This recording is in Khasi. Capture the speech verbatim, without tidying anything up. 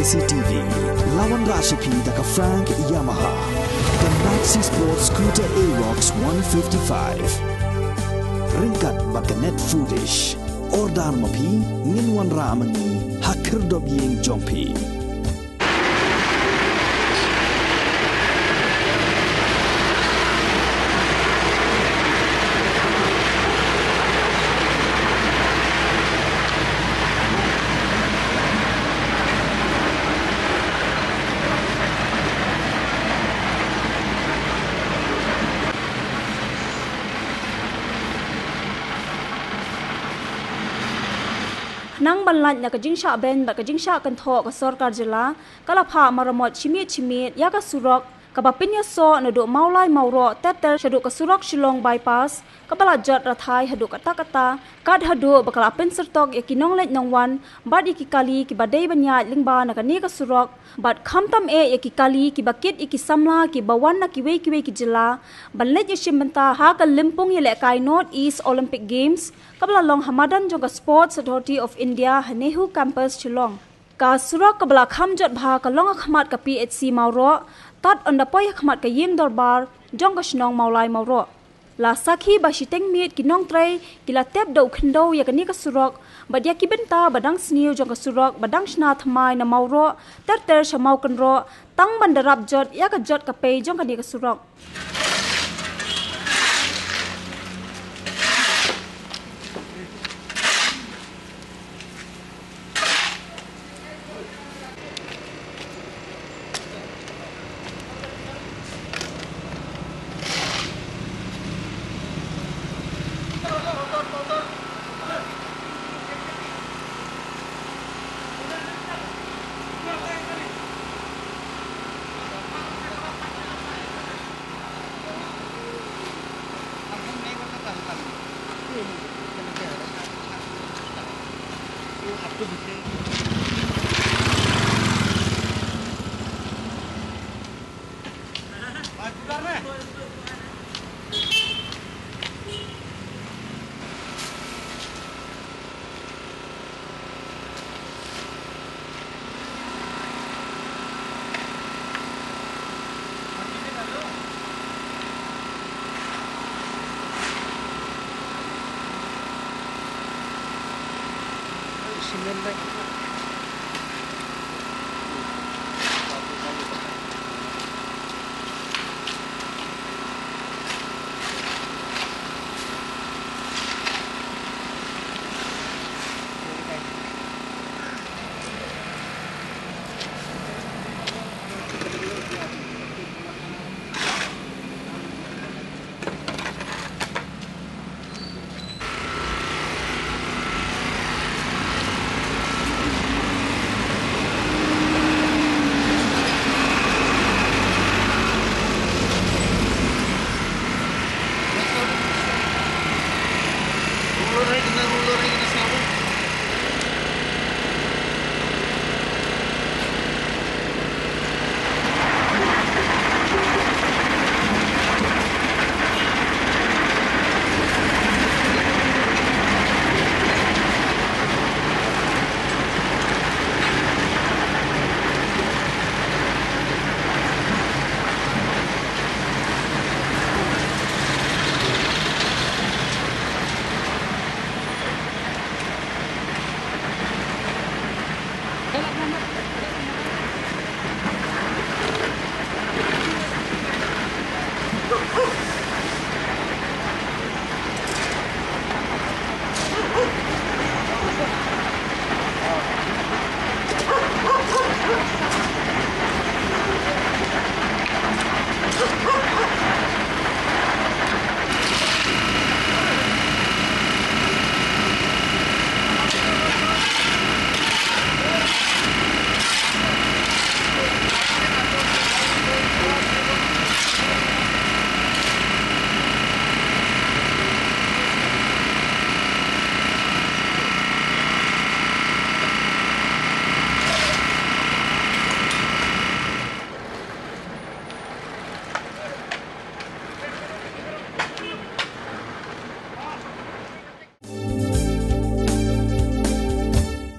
C T V. La wanrah sha phi da ka Frank Yamaha. Ka Maxi Sport Scooter Aerox one fifty-five. Ryngkat bad ka Net Foodish. Order ma phi, ngin wanrah ma ngi ha khyrdop ïing jong phi. Khnang ban lait na ka jingshah beiñ bad ka jingshah kynthoh, ka sorkar jylla ka la phah maramot shi miet shi miet ïa ka surok kaba pynïasoh naduh Mawlai Mawroh ter ter shaduh ka surok Shillong Bypass, kaba la jot rathai haduh katta katta, kat haduh ba ka la pynsyrtok ïa ki nongleit nongwan bad ïa ki kali kiba dei ban ïaid lyngba na kane ka surok, bad khamtam eh ïa ki kali kiba kit ïa ki samla kiba wan na kiwei kiwei ki jylla ban leit ïashim bynta ha ka lympung ïalehkai North East Olympic Games, kaba la long ha madan jong ka Sports Authority of India ha NEHU Campus Shillong. Ka surok kaba la kham jot bha ka long ha khmat ka P H C Mawroh, tad ynda poi ha khmat ka ïing dorbar jong ka shnong Mawlai Mawroh. La sakhi ba shiteng miet ki nongtrei ki la tep da u khyndew ïa kane ka surok bad ïa ki bynta ba dang sniew jong ka surok ba dang shna thymmai na Mawroh ter ter sha Mawkynroh, tang ban da rap jot ïa ka jot ka pei jong kane ka surok. Cement bag.